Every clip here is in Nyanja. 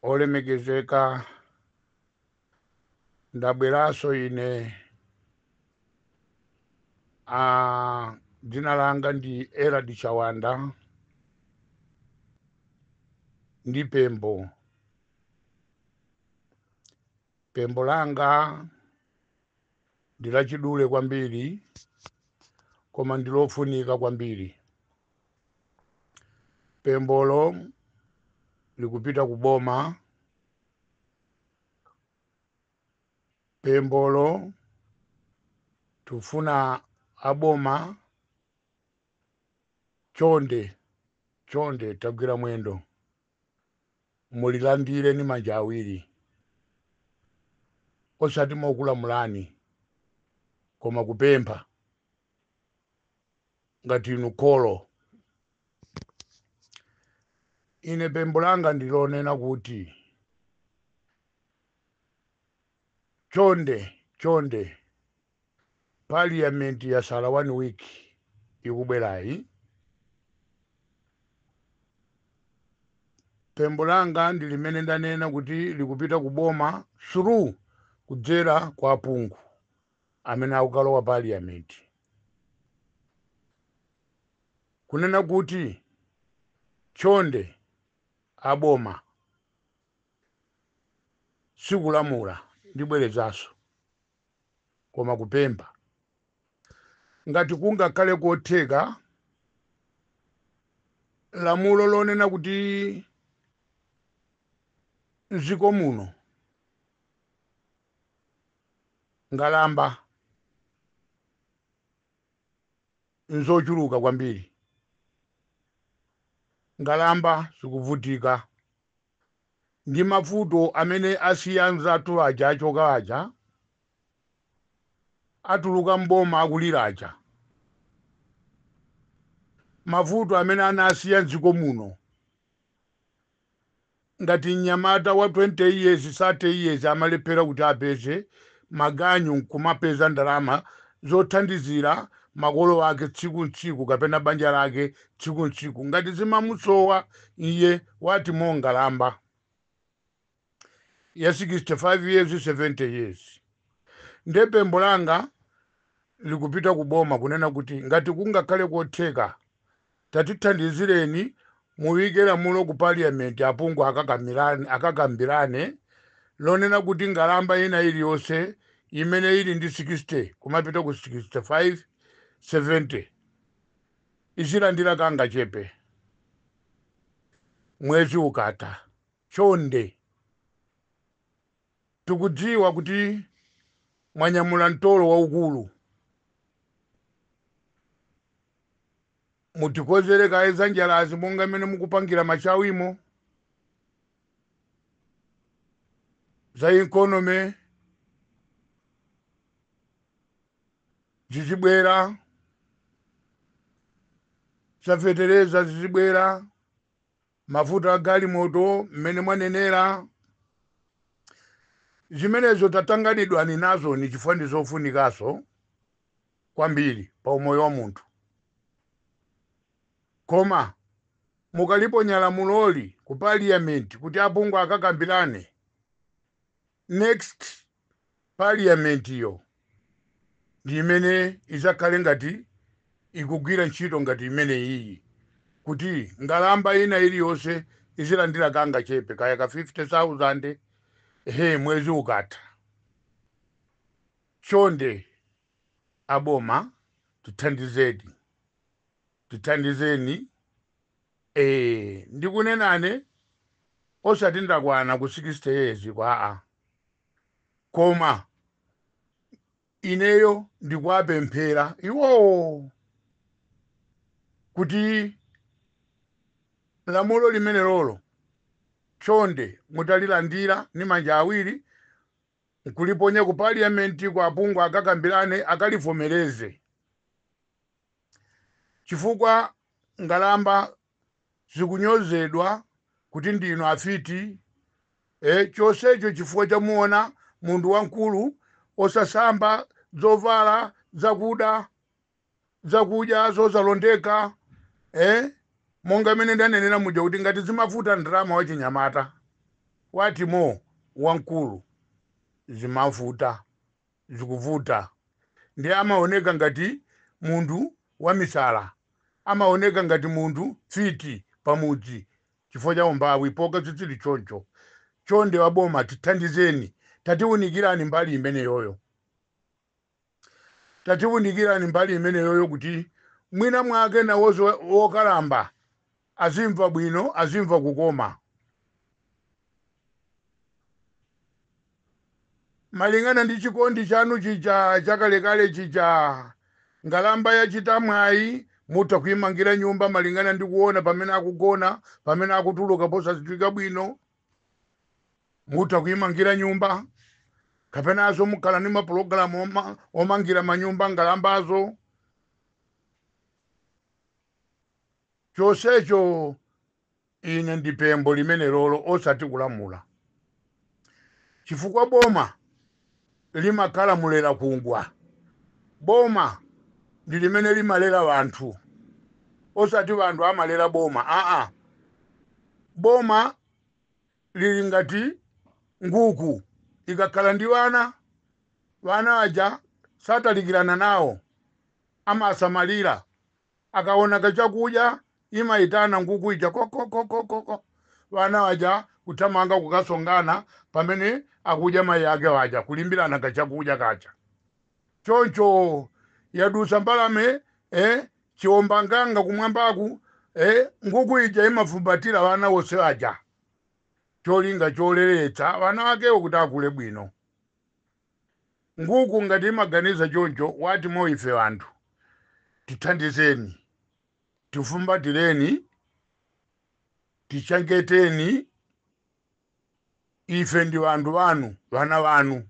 Olemekezeka, ndabweranso ine. Dzina langa ndi Elad Chawanda ndi pembo. Pembo langa ndi lachidule kwambiri, koma ndi lofunika kwambiri. Pembolo likupita ku boma. Pembolo tufuna aboma, chonde chonde, tagwira mwendo, mulilandire ni manja awiri, osati mokulamulani, koma kupempha ngati inu kholo. Ine pembo langa ndilonena kuti chonde chonde, parliament yasala one week ikubwerayi. Pembo langa ndi limene ndanena kuti likupita ku boma through kudzera kwa aphungu amene akukalowa parliament, kunena kuti chonde aboma, sikulamula, ndibwerezanso, koma kupempha ngati kungakhale kotheka lamulo lonena kuti mdziko muno ngalamba nzochuluka kwambiri, ngalamba zikuvutika ndi mavuto amene asiya anzathu aja achoka aja atuluka mboma akulira aja, mavuto amene anasiya mdziko muno. Ngati mnyamata wa 20 years, 30 years amalephera kuti apeze maganyu nkumapeza ndalama zothandizira makolo ake tsiku ntsiku kapena banja lake tsiku ntsiku, ngati zimamusowa iye wati mongalamba ya 65 years, 70 years. Nde pembo langa likupita kuboma kunena kuti ngati kungakhale kotheka, tatithandizireni muyike lamulo ku parliament, aphungu akakambirane lonena kuti ngalamba ina iliyonse imene ili ndi 60 kumapita ku 65, 70 izilandira kangachepe mwezi ukatha. Chonde, tikudziwa kuti mwanyamula mtolo waukulu, mutikozere kaye za njalazi monga mmene mukupangira machawimo, za economy zizibwera, za fetereza zizibwera, mafuta a galimoto mmene mwanenera zimenezo, tatanganidwani nazo ni chifukwa ndi zofunikaso kwambiri pa umoyo wa munthu. Koma mukaliponya lamuloli ku parliament kuti aphungu akakambirane, next parliament iyo ndi imene izakhale ngati ikugwira ntchito ngati imene iyi, kuti ngalamba ina iliyonse izilandira kangachepe kaya ka 50,000 he mwezi ukatha. Chonde aboma, tithandizeni, tithandizeni. Ndikunenane osati ndakwana ku 60 years kwa a, koma ineyo ndikuwapemphera iwowo kuti lamulo limene lolo chonde mutalilandira ni manja awiri nkuliponya ku parliament kwa aphungu akakambirane, akalivomereze, chifukwa ngalamba zikunyozedwa kuti ndinu afiti, chonsecho chifukwa chamuona munthu wamkulu osasamba, zovala zakuda, zakudya zosalondeka, monga mene ndanenera muja kuti ngati zimavuta ndalama wachinyamata. What more wamkulu? Zimavuta, zikuvuta. Ndiye amaoneka ngati munthu wamisala, amaoneka ngati munthu fiti pamudzi chifukwa cha umbawi, poka zitsili choncho. Chonde waboma, tithandizeni, tatiwunikirani mbali imeneyoyo, tatiwunikirani mbali imeneyoyo kuti mwina mwake nawonso wokalamba azimva bwino, azimva kukoma. Malingana ndi chikondi chanu chija chakalekale chija, ngalamba yachita mwayi, mutha kuyimangira nyumba malingana ndi kuona pamene akugona, pamene akutuluka posadziwika bwino, mutha kuyimangira nyumba, kapenanso mukhala ndi mapulogalamu omangira manyumba ngalambazo. Chonsecho ine ndi pembo limene lolo, osati kulamula, chifukwa boma limakhala mulera kungwa. Boma ndi limene limalera wanthu, osati wanthu amalera boma. Aa, boma lili ngati nguku, ikakhala ndi wana, wana aja satalikirana nawo, amasamalira. Akaona kachakudya imayitana nguku ija kokokokokoko, wana waja kuthamanga kukasongana pamene akudya mayi ake waja, kulimbirana kachakudya kacha. Choncho yadusa mbalame, chiwombanganga kumwambaku, nguku ija imafumbatira wana wonse aja, cholinga choleretsa wana wakewo kuti akule bwino. Nguku ngati imaganiza choncho, what more ife anthu? Tithandizeni, tifumbatireni, tichengeteni. Ife ndi vanthu vanu, vana vanu.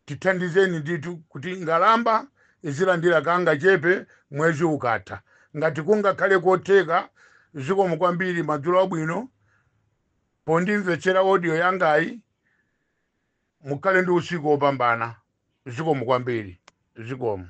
Tithandizeni ndithu kuti ngalamba izilandira kanga chepe mwezi ukatha, ngati kungakhale kotheka. Zikomo kwambiri, madzulo abwino pondimvetsera audio yangayi. Mukhale ndi usiku wopambana. Zikomo kwambiri, zikomo.